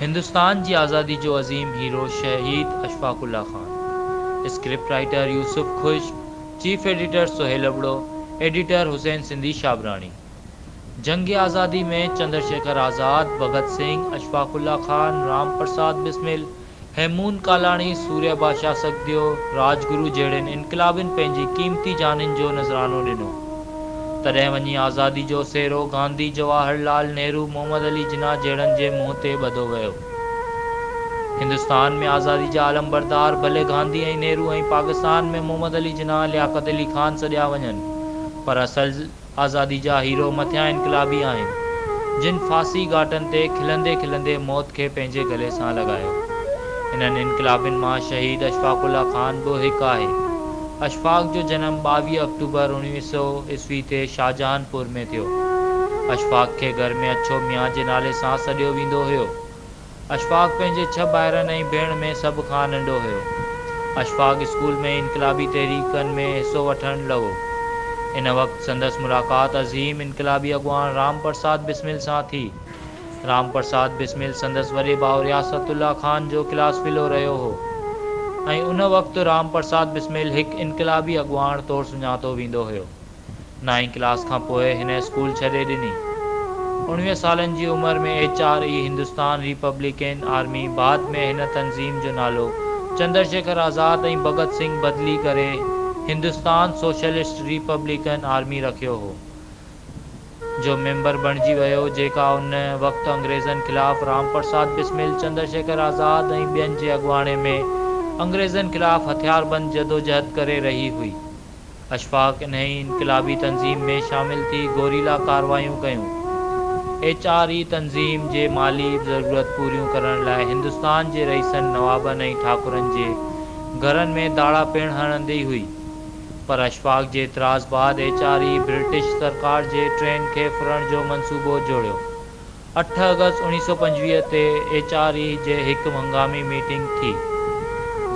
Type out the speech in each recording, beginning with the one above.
هندستان جي آزادي جو عظيم هيرو شهيد Ashfaq Ullah Khan, script writer Yousuf Khushk, chief editor Sohail Abro, editor Hussain Sindhi Shabrani. جنگ آزادي ۾ چندر شيکر آزاد، ڀڳت سنگهه، اشفاق الله خان، رام پرساد بسمل، هيمون ڪالاڻي، سوريه بادشاهه سکديو، راڄ گرو جهڙن انقلابين پنهنجي قيمتي جانين جو نذرانو ڏنو. تڏهن وڃي آزادي جو سهرو گانڌي، جواهر لال نهرو، محمد علي جناح جهڙن جي منهن تي ٻڌو ويو. هندستان ۾ آزادي جا علمبردار ڀلي گانڌي ۽ نهرو ۽ پاڪستان ۾ محمد علي جناح، لياقت علي خان سڏيا وڃن پر اصل آزادي جا هيرو مٿيان انقلابي آهن، جن ڦاسي گهاٽن تي کلندي کلندي موت کي پنهنجي گلي سان لڳايو. انهن انقلابين مان شهيد اشفاق الله خان به هڪ آهي. اشفاق جو جنم 22 آڪٽوبر 1900 عيسوي تي شاهجهان پور ۾ ٿيو. اشفاق کي گهر ۾ اڇو ميان جي نالي سان سڏيو ويندو هيو. اشفاق پنهنجي ڇهه ڀائرن ۽ ڀيڻ ۾ سڀ کان ننڍو هيو. اشفاق اسڪول ۾ ئي انقلابي تحريڪن ۾ حصو وٺڻ لڳو. ان وقت سندس ملاقات عظيم انقلابي اڳواڻ رام پرساد بسمل سان ٿي. رام پرساد بسمل سندس وڏي ڀاء رياست الله خان جو ڪلاس فيلو رهيو هو ۽ ان وقت رام پرساد بسمل هڪ انقلابي اڳواڻ طور سڃاتو ويندو هيو. نائين ڪلاس کان پوء هن اسڪول ڇڏي ڏني. 19 سالن جي عمر ۾ H R A Hindustan Republican Army بعد ۾ هن تنظيم جو نالو چندر شيکر آزاد ۽ ڀڳت سنگهه بدلي ڪري هندستان سوشلسٽ ريپبلڪن آرمي رکيو هو. جو ميمبر بڻجي ويو، جيڪا ان وقت انگريزن خلاف رام پرساد بسمل، چندر شيکر آزاد ۽ ٻين جي اڳواڻي ۾ انگريزن خلاف هٿياربند جدوجهد ڪري رهي هئي. اشفاق انهيء انقلابي تنظيم ۾ شامل ٿي گوريلا ڪارروايون ڪيون. ايڇ آر اي تنظيم جي مالي ضرورت پوريون ڪرڻ لاء هندستان جي رئيسن، نوابن ۽ ٺاڪرن جي گهرن ۾ ڌاڙا پڻ هڻندي هئي. پر اشفاق جي اعتراض بعد ايڇ آر اي برٽش سرڪار جي ٽرين کي ڦرڻ جو منصوبو جوڙيو. 8 آگسٽ 1925 تي ايڇ آر اي جي هڪ هنگامي ميٽنگ ٿي،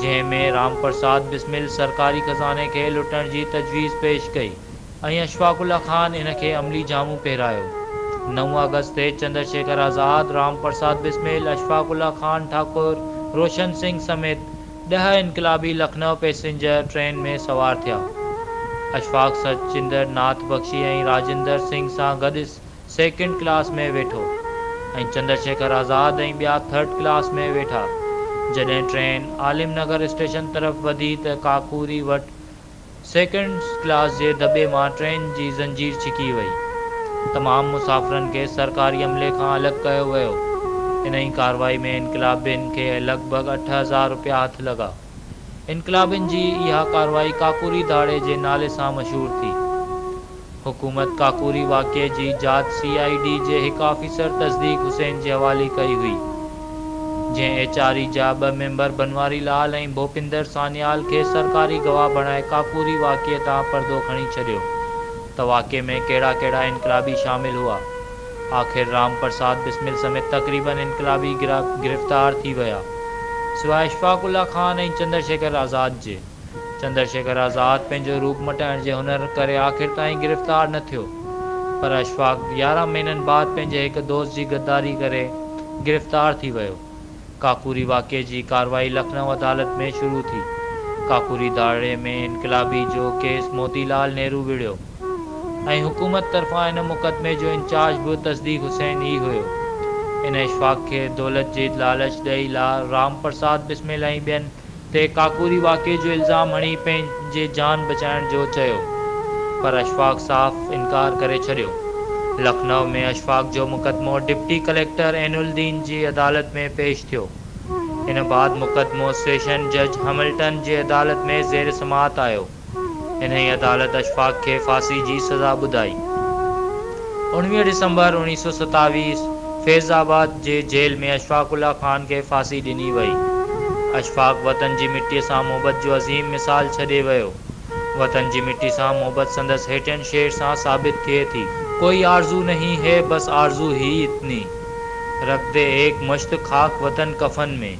جنهن ۾ رام پرساد بسمل سرڪاري خزاني کي لٽڻ جي تجويز پيش ڪئي ۽ اشفاق الله خان ان کي عملي جامو پهرايو. 9 آگسٽ تي چندر شيکر آزاد، رام پرساد بسمل، اشفاق الله خان ٺاڪر، روشن سنگهه سميت 10 انقلابي لکنؤ پئسينجر ٽرين ۾ سوار ٿيا. اشفاق سچندر ناٿ بخشي ۽ راجندر سنگهه سان گڏ سيڪنڊ ڪلاس ۾ ويٺو ۽ چندر شيکر آزاد ۽ ٻيا ٿرڊ ڪلاس ۾ ويٺا. جڏهن ٽرين عالم نگر اسٽيشن طرف وڌي ته ڪاڪوري وٽ سيڪنڊ ڪلاس جي دٻي مان ٽرين جي زنجير ڇڪي وئي. تمام مسافرن کي سرڪاري عملي کان الڳ ڪيو ويو. انهي ڪارروائي ۾ انقلابين کي لڳ ڀڳ 8000 رپيا هٿ لڳا. انقلابين جي اها ڪارروائي ڪاڪوري ڌاڙي جي نالي سان مشهور ٿي. حڪومت ڪاڪوري واقعي جي جاچ سي I D جي هڪ آفيسر تصديق حسين جي حوالي ڪئي هئي، جنهن ايڇ آر اي جا ٻه ميمبر بنواري لال ۽ ڀوپيندر سانيال کي سرڪاري گواهه بڻائي ڪاڪوري واقعي تان پردو کڻي ڇڏيو ته واقعي ۾ ڪهڙا ڪهڙا انقلابي شامل هئا. آخر رام پرساد بسمل سميت تقريبن انقلابي گرفتار ٿي ويا، سواء اشفاق الله خان ۽ چندر شيکر آزاد جي. چندر شيکر آزاد پنهنجو روپ مٽائڻ جي هنر ڪري آخر تائين گرفتار نه ٿيو، پر اشفاق 11 مهينن بعد پنهنجي هڪ دوست جي غداري ڪري گرفتار ٿي ويو. ڪاڪوري واقعي جي ڪارروائي لکنؤ عدالت ۾ شروع ٿي. ڪاڪوري ڌاڙي ۾ انقلابي جو ڪيس موتي لال نهرو وڙهيو ۽ حڪومت طرفان ان مقدمي جو انچارج به تصديق حسين ئي هيو. ان اشفاق کي دولت جي لالچ ڏئي رام پرساد بسمل ۽ ٻين تي ڪاڪوري واقعي جو الزام هڻي پنهنجي جان بچائڻ جو چيو پر اشفاق صاف انڪار ڪري ڇڏيو. لکنؤ ۾ اشفاق جو مقدمو ڊپٽي ڪليڪٽر عين الدين جي عدالت ۾ پيش ٿيو. ان بعد مقدمو سيشن جج هملٽن جي عدالت ۾ زير سماعت آيو. انهيء عدالت اشفاق کي ڦاسي جي سزا ٻڌائي. 19 ڊسمبر 1927 فيض آباد جي جيل ۾ اشفاق الله خان کي ڦاسي ڏني وئي. اشفاق وطن جي مٽيء سان محبت جو عظيم مثال ڇڏي ويو. وطن جي مٽي سان محبت سندس هيٺين شعر سان ثابت ٿئي ٿي. ڪوئي آرزو نهين هي بس آرزو هي اتني، رک the ايڪ مشت خاڪ وطن ڪفن ۾.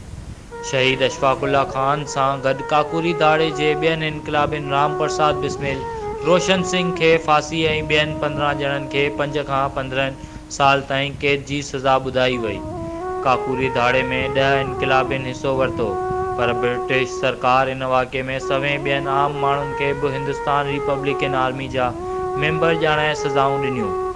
شهيد اشفاق الله خان سان گڏ ڪاڪوري ڌاڙي جي ٻين انقلابين رام پرساد بسمل، روشن سنگهه کي ڦاسي ۽ ٻين 15 ڄڻن کي پنج کان 15 سال تائين قيد جي سزا ٻڌائي وئي. ڪاڪوري ڌاڙي ۾ ڏهه انقلابين حصو ورتو، پر برٽش سرڪار ان واقعي ۾ سوين ٻين عام ماڻهن کي به هندستان ريپبلڪن آرمي جا ميمبر ڄاڻائي سزائون ڏنيون.